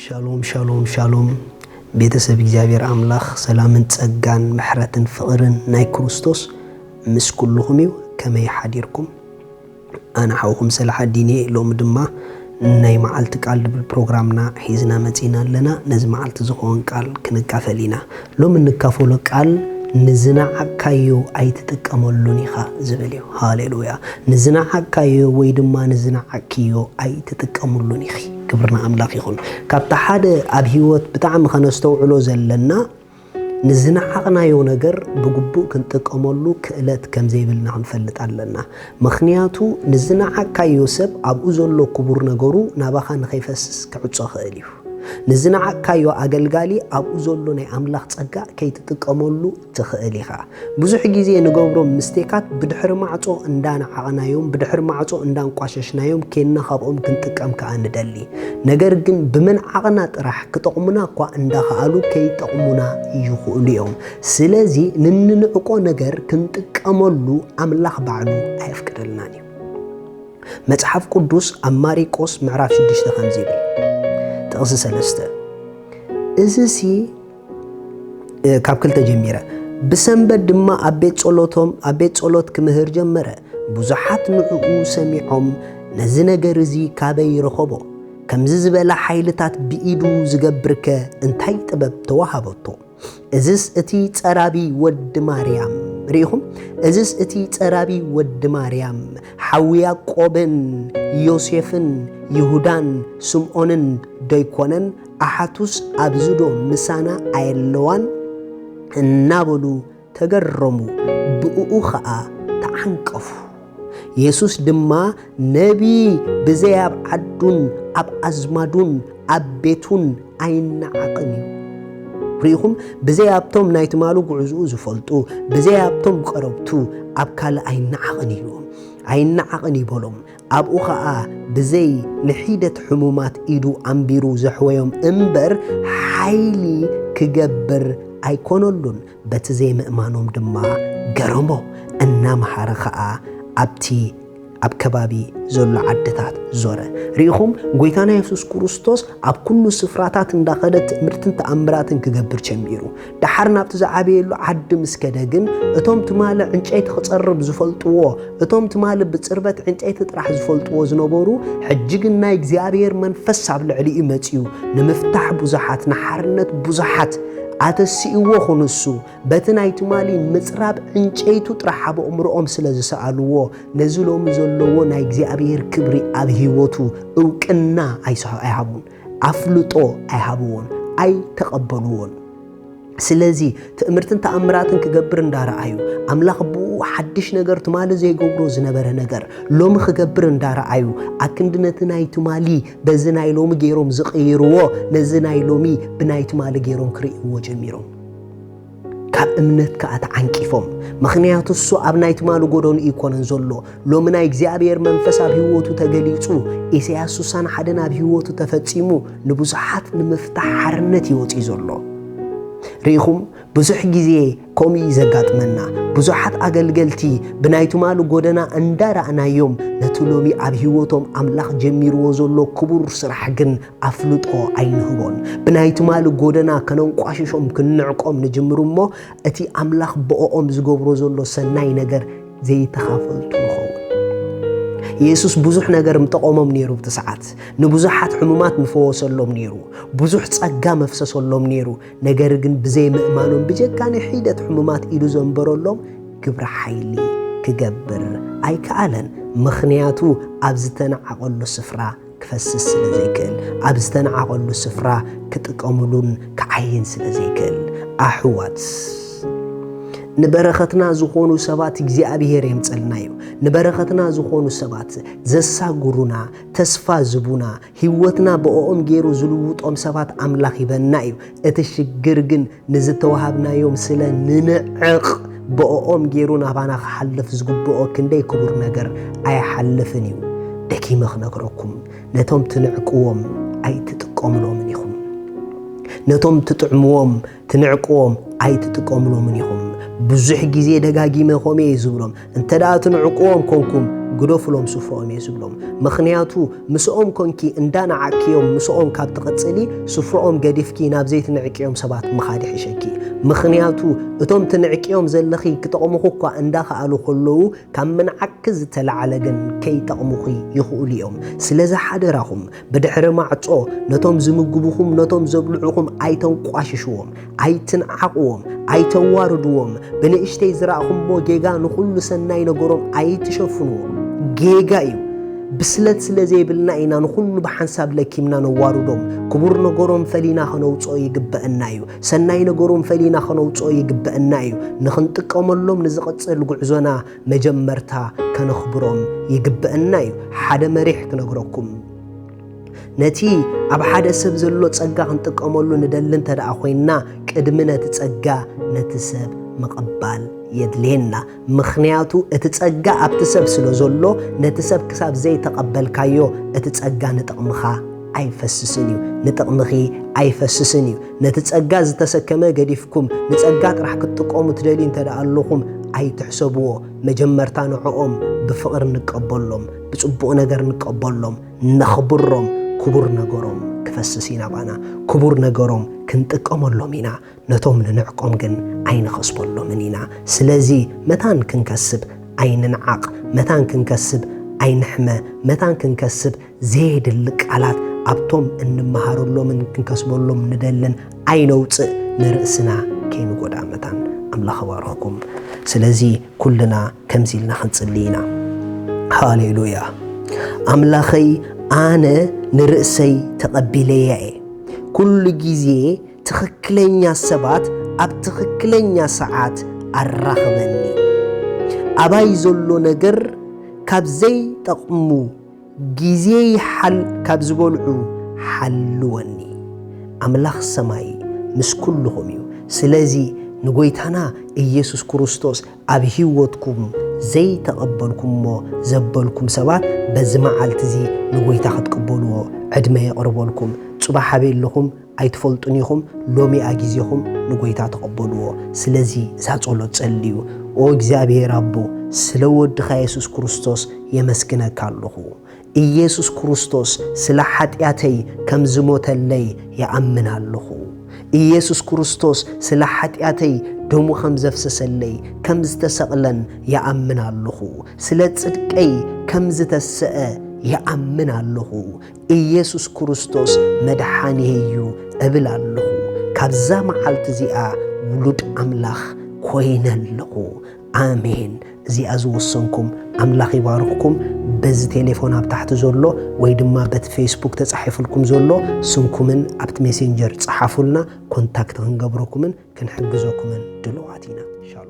ሻሎም ሻሎም ሻሎም። ቤተሰብ እግዚኣብሔር ኣምላኽ ሰላምን ጸጋን ምሕረትን ፍቕርን ናይ ክርስቶስ ምስ ኩልኹም እዩ። ከመይ ሓዲርኩም? ኣነ ሓውኹም ሰላሓዲን እየ። ሎሚ ድማ ናይ መዓልቲ ቃል ዝብል ፕሮግራምና ሒዝና መጺና ኣለና። ነዚ መዓልቲ ዝኸውን ቃል ክንካፈል ኢና። ሎሚ እንካፈሎ ቃል ንዝነዓቕካዮ ኣይትጥቀመሉን ኢኻ ዝብል እዩ። ሃሌሉያ። ንዝነዓቕካዮ ወይ ድማ ንዝነዓቕክዮ ኣይትጥቀምሉን ኢኺ። ክብርና ኣምላኽ ይኹን። ካብቲ ሓደ ኣብ ህይወት ብጣዕሚ ከነስተውዕሎ ዘለና ንዝነዓቕናዮ ነገር ብግቡእ ክንጥቀመሉ ክእለት ከም ዘይብልና ክንፈልጥ ኣለና። ምኽንያቱ ንዝነዓቕካዮ ሰብ ኣብኡ ዘሎ ክቡር ነገሩ ናባኻ ንኸይፈስስ ክዕጾ ክእል እዩ። ንዝነዓቕካዮ ኣገልጋሊ ኣብኡ ዘሎ ናይ ኣምላኽ ጸጋ ከይትጥቀመሉ ትኽእል ኢኻ። ብዙሕ ግዜ ንገብሮም ምስቴካት ብድሕሪ ማዕጾ እንዳነዓቕናዮም፣ ብድሕሪ ማዕጾ እንዳንቋሸሽናዮም ኬንና ካብኦም ክንጥቀም ከኣ ንደሊ። ነገር ግን ብመንዓቕና ጥራሕ ክጠቕሙና እኳ እንዳኸኣሉ ከይጠቕሙና ይኽእሉ እዮም። ስለዚ ንንንዕቆ ነገር ክንጥቀመሉ ኣምላኽ ባዕሉ ኣየፍቅደልናን እዩ። መጽሓፍ ቅዱስ ኣብ ማሪቆስ ምዕራፍ ሽዱሽተ ከምዚ ይብል፣ ጥቕሲ ሰለስተ፣ እዚሲ እ፣ ካብ ክልተ ጀሚረ፣ ብሰንበት ድማ ኣብ ቤት ጸሎቶም፣ ኣብ ቤት ጸሎት ክምህር ጀመረ። ብዙሓት ንዕኡ ሰሚዖም፣ ነዚ ነገር እዚ ካበይ ረኸቦ? ከምዚ ዝበለ ሓይልታት ብኢዱ ዝገብርከ እንታይ ጥበብ ተዋሃበቶ? እዝስ እቲ ጸራቢ ወዲ ማርያም፣ ርኢኹም? እዝስ እቲ ጸራቢ ወዲ ማርያም፣ ሓው ያዕቆብን ዮሴፍን ይሁዳን ስምዖንን ዶይኮነን? ኣሓቱስ ኣብዚ ዶ ምሳና ኣየለዋን? እናበሉ ተገረሙ፣ ብእኡ ኸኣ ተዓንቀፉ። የሱስ ድማ፣ ነቢይ ብዘይ ኣብ ዓዱን ኣብ ኣዝማዱን ኣብ ቤቱን ኣይነዓቕን እዩ። ርኢኹም፣ ብዘይ ኣብቶም ናይ ትማሉ ጉዕዝኡ ዝፈልጡ፣ ብዘይ ኣብቶም ቀረብቱ ኣብ ካልእ ኣይነዓቕን እዩ፣ ኣይነዓቕን ይበሎም። ኣብኡ ኸኣ ብዘይ ንሒደት ሕሙማት ኢዱ ኣንቢሩ ዘሕወዮም እምበር፣ ሓይሊ ክገብር ኣይኮነሉን። በቲ ዘይምእማኖም ድማ ገረሞ፣ እናመሃረ ኸኣ ኣብቲ ኣብ ከባቢ ዘሎ ዓድታት ዞረ። ርኢኹም፣ ጐይታና የሱስ ክርስቶስ ኣብ ኩሉ ስፍራታት እንዳኸደ ትእምርትን ተኣምራትን ክገብር ጀሚሩ። ደሓር ናብቲ ዝዓበየሉ ዓዲ ምስ ከደ ግን፣ እቶም ትማሊ ዕንጨይቲ ክጸርብ ዝፈልጥዎ፣ እቶም ትማሊ ብጽርበት ዕንጨይቲ ጥራሕ ዝፈልጥዎ ዝነበሩ፣ ሕጂ ግን ናይ እግዚኣብሔር መንፈስ ኣብ ልዕሊኡ መጺኡ፣ ንምፍታሕ ብዙሓት፣ ንሓርነት ብዙሓት ኣተሲእዎ ኹንሱ፣ በቲ ናይ ትማሊ ምጽራብ ዕንጨይቱ ጥራሕ ኣብ ኣእምሮኦም ስለ ዝሰኣልዎ፣ ነዚ ሎሚ ዘለዎ ናይ እግዚኣብሔር ክብሪ ኣብ ህይወቱ እውቅና ኣይስ-፣ ኣይሃቡን፣ ኣፍልጦ ኣይሃብዎን፣ ኣይተቐበልዎን። ስለዚ ትእምርትን ተኣምራትን ክገብር እንዳረኣዩ፣ ኣምላኽ ብኡ ሓድሽ ነገር ትማሊ ዘይገብሮ ዝነበረ ነገር ሎሚ ክገብር እንዳረኣዩ፣ ኣክንዲ ነቲ ናይ ትማሊ በዚ ናይ ሎሚ ገይሮም ዝቕይርዎ፣ ነዚ ናይ ሎሚ ብናይ ትማሊ ገይሮም ክርእይዎ ጀሚሮም። ካብ እምነት ከኣ ተዓንቂፎም። ምኽንያቱ እሱ ኣብ ናይ ትማሊ ጎደኑ ኣይኮነን ዘሎ። ሎሚ ናይ እግዚኣብሔር መንፈስ ኣብ ህይወቱ ተገሊጹ፣ ኢሳያስ ስሳን ሓደን ኣብ ህይወቱ ተፈጺሙ፣ ንብዙሓት ንምፍታሕ ሓርነት እዩ ወጺኡ ዘሎ። ርኢኹም፣ ብዙሕ ግዜ ከምኡ እዩ ዘጋጥመና። ብዙሓት ኣገልገልቲ ብናይ ትማሊ ጎደና እንዳረኣናዮም፣ ነቲ ሎሚ ኣብ ህይወቶም ኣምላኽ ጀሚርዎ ዘሎ ክቡር ስራሕ ግን ኣፍልጦ ኣይንህቦን። ብናይ ትማሊ ጎደና ከነንቋሽሾም ክንንዕቆም ንጅምር እሞ፣ እቲ ኣምላኽ ብኦኦም ዝገብሮ ዘሎ ሰናይ ነገር ዘይተኻፈልቱ ንኸውን። የሱስ ብዙሕ ነገር ምጠቐሞም ነይሩ። ብቲ ሰዓት ንብዙሓት ሕሙማት ምፈወሰሎም ነይሩ። ብዙሕ ጸጋ መፍሰሰሎም ነይሩ። ነገር ግን ብዘይ ምእማኖም ብጀካ ንሒደት ሕሙማት ኢዱ ዘንበረሎም ግብረ ሓይሊ ክገብር ኣይከኣለን። ምኽንያቱ ኣብ ዝተነዓቐሉ ስፍራ ክፈስስ ስለ ዘይክእል፣ ኣብ ዝተነዓቐሉ ስፍራ ክጥቀምሉን ክዓይን ስለ ዘይክእል። ኣሕዋት፣ ንበረኸትና ዝኾኑ ሰባት እግዚኣብሔር የምጸልና እዩ። ንበረኸትና ዝኾኑ ሰባት ዘሳጉሩና፣ ተስፋ ዝቡና፣ ህይወትና ብኦኦም ገይሩ ዝልውጦም ሰባት ኣምላኽ ይበና እዩ። እቲ ሽግር ግን ንዝተዋሃብናዮም ስለ ንንዕቕ ብኦኦም ገይሩ ናባና ክሓልፍ ዝግብኦ ክንደይ ክቡር ነገር ኣይሓልፍን እዩ። ደኪመ ክነግረኩም፣ ነቶም ትንዕቅዎም ኣይትጥቀምሎምን ኢኹም። ነቶም ትጥዕምዎም ትንዕቅዎም ኣይትጥቀምሎምን ኢኹም። ብዙሕ ግዜ ደጋጊመ ከምኡ እየ ዝብሎም፣ እንተ ደኣ ትንዕቅዎም ኮንኩም ግደፉሎም ስፍርኦም እየ ዝብሎም። ምኽንያቱ ምስኦም ኮንኪ እንዳነዓቅክዮም ምስኦም ካብ ትቕጽሊ ስፍርኦም ገዲፍኪ ናብ ዘይትንዕቅዮም ሰባት ምኻድ ይሕሸኪ። ምኽንያቱ እቶም ትንዕቅዮም ዘለኺ ክጠቕሙኹ እኳ እንዳኸኣሉ ከለዉ ካብ ምንዓቅኪ ዝተላዕለ ግን ከይጠቕሙኺ ይኽእሉ እዮም። ስለዚ ሓደራኹም ብድሕሪ ማዕጾ ነቶም ዝምግቡኹም ነቶም ዘብልዑኹም ኣይተንቋሽሽዎም። ኣይትንዓቕዎም፣ ኣይተዋርድዎም። ብንእሽተይ ዝረኣኹምዎ ጌጋ ንኹሉ ሰናይ ነገሮም ኣይትሸፍንዎ። ጌጋ እዩ። ብስለት ስለ ዘይብልና ኢና ንኹሉ ብሓንሳብ ለኪምና ነዋርዶም። ክቡር ነገሮም ፈሊና ከነውፅኦ ይግበአና እዩ። ሰናይ ነገሮም ፈሊና ከነውፅኦ ይግበአና እዩ። ንኽንጥቀመሎም ንዝቕፅል ጉዕዞና መጀመርታ ከነኽብሮም ይግበአና እዩ። ሓደ መሪሕ ክነግረኩም። ነቲ ኣብ ሓደ ሰብ ዘሎ ጸጋ ክንጥቀመሉ ንደሊ እንተ ደኣ ኮይንና፣ ቅድሚ ነቲ ጸጋ ነቲ ሰብ ምቕባል የድልየና። ምኽንያቱ እቲ ጸጋ ኣብቲ ሰብ ስለ ዘሎ፣ ነቲ ሰብ ክሳብ ዘይተቐበልካዮ እቲ ጸጋ ንጥቕምኻ ኣይፈስስን እዩ፣ ንጥቕምኺ ኣይፈስስን እዩ። ነቲ ጸጋ ዝተሰከመ ገዲፍኩም ንጸጋ ጥራሕ ክትጥቀሙ ትደልዩ እንተ ደኣ ኣለኹም ኣይትሕሰብዎ። መጀመርታ ንዕኦም ብፍቕሪ ንቀበሎም፣ ብጽቡቕ ነገር ንቀበሎም። ነኽብሮም፣ ክቡር ነገሮም ክፈስስ ኢና ባና። ክቡር ነገሮም ክንጥቀመሎም ኢና፣ ነቶም ንንዕቆም ግን ኣይንኸስበሎምን ኢና። ስለዚ መታን ክንከስብ ኣይንንዓቕ፣ መታን ክንከስብ ኣይንሕመ፣ መታን ክንከስብ ዘየድሊ ቃላት ኣብቶም እንመሃረሎምን ክንከስበሎም ንደልን ኣይነውፅእ፣ ንርእስና ከይንጎድኣ መታን። ኣምላኽ ይባርኽኩም። ስለዚ ኩልና ከምዚ ኢልና ክንጽሊ ኢና። ሃሌሉያ። ኣምላኸይ ኣነ ንርእሰይ ተቐቢለያ እየ። ኩሉ ግዜ ትኽክለኛ ሰባት ኣብ ትኽክለኛ ሰዓት ኣራኽበኒ። ኣባይ ዘሎ ነገር ካብ ዘይጠቕሙ ግዜ ይሓል ካብ ዝበልዑ ሓልወኒ። ኣምላኽ ሰማይ ምስ ኩልኹም እዩ። ስለዚ ንጎይታና ኢየሱስ ክርስቶስ ኣብ ህይወትኩም ዘይተቐበልኩምዎ ዘበልኩም ሰባት በዚ መዓልቲ እዚ ንጎይታ ክትቅበልዎ ዕድመ የቕርበልኩም። ጽባሕ ኣበይ ኣለኹም ኣይትፈልጡን ኢኹም። ሎሚ እያ ግዜኹም ንጎይታ ተቐበልዎ። ስለዚ እዛ ጸሎት ጸልዩ። ኦ እግዚኣብሔር ኣቦ፣ ስለ ወድኻ የሱስ ክርስቶስ የመስግነካ ኣለኹ። ኢየሱስ ክርስቶስ ስለ ሓጢኣተይ ከም ዝሞተለይ ይኣምን ኣለኹ። ኢየሱስ ክርስቶስ ስለ ሓጢኣተይ ደሙ ከም ዘፍሰሰለይ፣ ከም ዝተሰቕለን ይኣምን ኣለኹ። ስለ ጽድቀይ ከም ዝተሰአ ይኣምን ኣለኹ። ኢየሱስ ክርስቶስ መድሓኒየይ እዩ እብል ኣለኹ። ካብዛ መዓልቲ እዚኣ ውሉድ ኣምላኽ ኮይነ ኣለኹ። ኣሜን። እዚኣ ዝወሰንኩም ኣምላኽ ይባርኽኩም። በዚ ቴሌፎን ኣብ ታሕቲ ዘሎ ወይ ድማ በቲ ፌስቡክ ተጻሒፉልኩም ዘሎ ስምኩምን ኣብቲ ሜሴንጀር ጸሓፉልና። ኮንታክት ክንገብረኩምን ክንሕግዘኩምን ድሉዋት ኢና። ሻሎም።